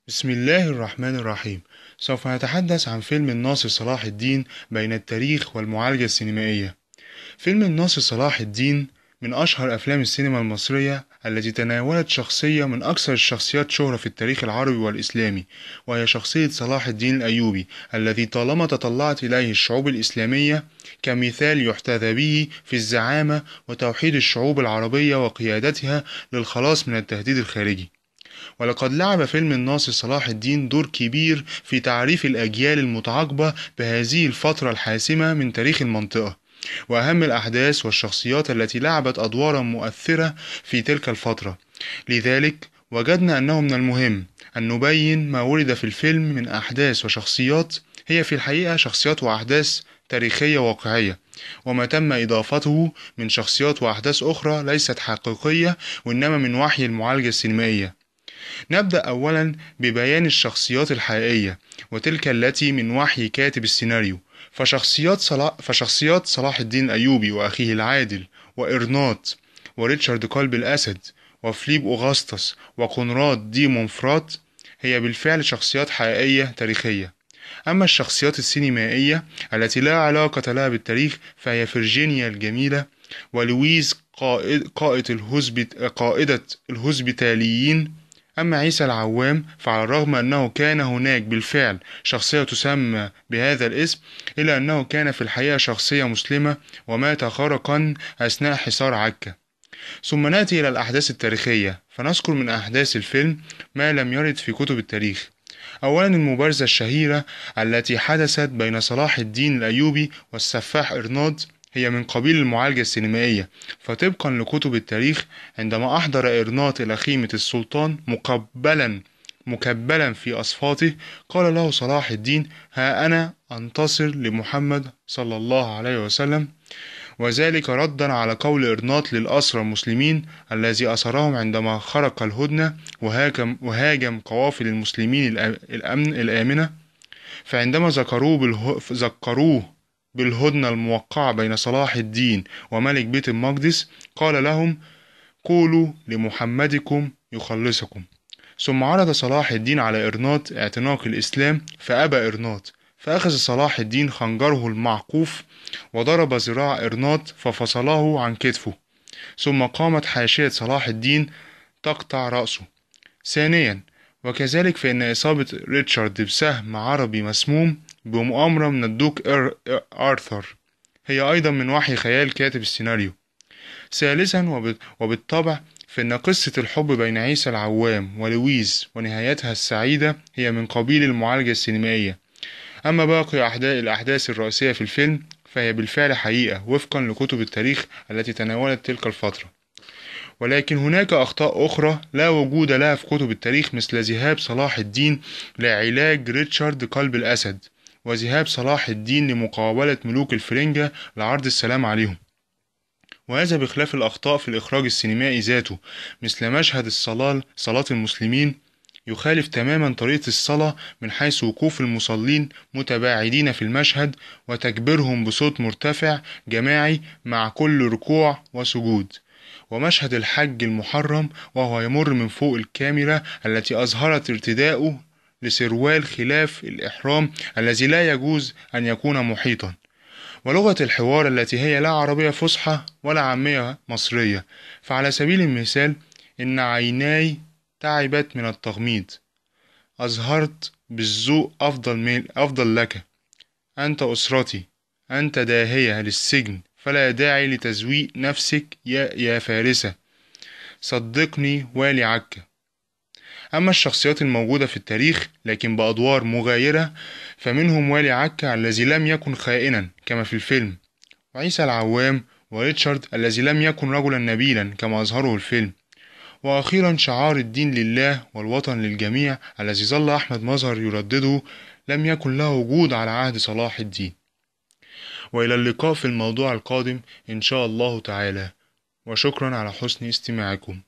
بسم الله الرحمن الرحيم. سوف نتحدث عن فيلم الناصر صلاح الدين بين التاريخ والمعالجة السينمائية. فيلم الناصر صلاح الدين من أشهر أفلام السينما المصرية التي تناولت شخصية من أكثر الشخصيات شهرة في التاريخ العربي والإسلامي، وهي شخصية صلاح الدين الأيوبي الذي طالما تطلعت إليه الشعوب الإسلامية كمثال يحتذى به في الزعامة وتوحيد الشعوب العربية وقيادتها للخلاص من التهديد الخارجي. ولقد لعب فيلم الناصر صلاح الدين دور كبير في تعريف الأجيال المتعاقبة بهذه الفترة الحاسمة من تاريخ المنطقة، وأهم الأحداث والشخصيات التي لعبت أدوارا مؤثرة في تلك الفترة. لذلك وجدنا أنه من المهم أن نبين ما ورد في الفيلم من أحداث وشخصيات هي في الحقيقة شخصيات وأحداث تاريخية واقعية، وما تم إضافته من شخصيات وأحداث أخرى ليست حقيقية وإنما من وحي المعالجة السينمائية. نبدأ أولا ببيان الشخصيات الحقيقية وتلك التي من وحي كاتب السيناريو. فشخصيات صلاح الدين الأيوبي وأخيه العادل وإرناط وريتشارد قلب الأسد وفليب أوغسطس وكونراد دي مونفرات هي بالفعل شخصيات حقيقية تاريخية. أما الشخصيات السينمائية التي لا علاقة لها بالتاريخ فهي فرجينيا الجميلة ولويز قائدة الهوسبيتاليين. أما عيسى العوام فعلى الرغم أنه كان هناك بالفعل شخصية تسمى بهذا الاسم، إلا أنه كان في الحقيقة شخصية مسلمة ومات غرقا أثناء حصار عكا. ثم نأتي إلى الأحداث التاريخية، فنذكر من أحداث الفيلم ما لم يرد في كتب التاريخ. أولا المبارزة الشهيرة التي حدثت بين صلاح الدين الأيوبي والسفاح إرناض هي من قبيل المعالجة السينمائية. فطبقا لكتب التاريخ عندما أحضر إرناط إلى خيمة السلطان مكبلا في أصفاته، قال له صلاح الدين: ها أنا أنتصر لمحمد صلى الله عليه وسلم، وذلك ردا على قول إرناط للأسرى المسلمين الذي أسرهم عندما خرق الهدنة وهاجم قوافل المسلمين الآمنة. فعندما ذكروه بالهدنة الموقعة بين صلاح الدين وملك بيت المقدس قال لهم: قولوا لمحمدكم يخلصكم. ثم عرض صلاح الدين على إرناط اعتناق الإسلام فأبى إرناط، فأخذ صلاح الدين خنجره المعقوف وضرب ذراع إرناط ففصله عن كتفه، ثم قامت حاشية صلاح الدين تقطع رأسه. ثانيا وكذلك فإن إصابة ريتشارد بسهم عربي مسموم بمؤامرة من الدوق آرثر هي أيضا من وحي خيال كاتب السيناريو. ثالثا وبالطبع فإن قصة الحب بين عيسى العوام ولويز ونهايتها السعيدة هي من قبيل المعالجة السينمائية. أما باقي الأحداث الرئيسية في الفيلم فهي بالفعل حقيقة وفقا لكتب التاريخ التي تناولت تلك الفترة، ولكن هناك أخطاء أخرى لا وجود لها في كتب التاريخ، مثل ذهاب صلاح الدين لعلاج ريتشارد قلب الأسد، وذهاب صلاح الدين لمقابلة ملوك الفرنجة لعرض السلام عليهم، وهذا بخلاف الأخطاء في الإخراج السينمائي ذاته، مثل مشهد صلاة المسلمين يخالف تماما طريقة الصلاة من حيث وقوف المصلين متباعدين في المشهد وتكبيرهم بصوت مرتفع جماعي مع كل ركوع وسجود. ومشهد الحج المحرم وهو يمر من فوق الكاميرا التي أظهرت ارتداءه لسروال خلاف الإحرام الذي لا يجوز أن يكون محيطا. ولغة الحوار التي هي لا عربية فصحى ولا عامية مصرية. فعلى سبيل المثال: إن عيناي تعبت من التغميض، أظهرت بالذوق أفضل لك، أنت أسرتي، أنت داهية للسجن فلا داعي لتزويق نفسك يا فارسة، صدقني والي عكا. أما الشخصيات الموجودة في التاريخ لكن بأدوار مغايرة فمنهم والي عكا الذي لم يكن خائنا كما في الفيلم، وعيسى العوام، وريتشارد الذي لم يكن رجلا نبيلا كما أظهره الفيلم، وأخيرا شعار الدين لله والوطن للجميع الذي ظل أحمد مظهر يردده لم يكن له وجود على عهد صلاح الدين. وإلى اللقاء في الموضوع القادم إن شاء الله تعالى، وشكرا على حسن استماعكم.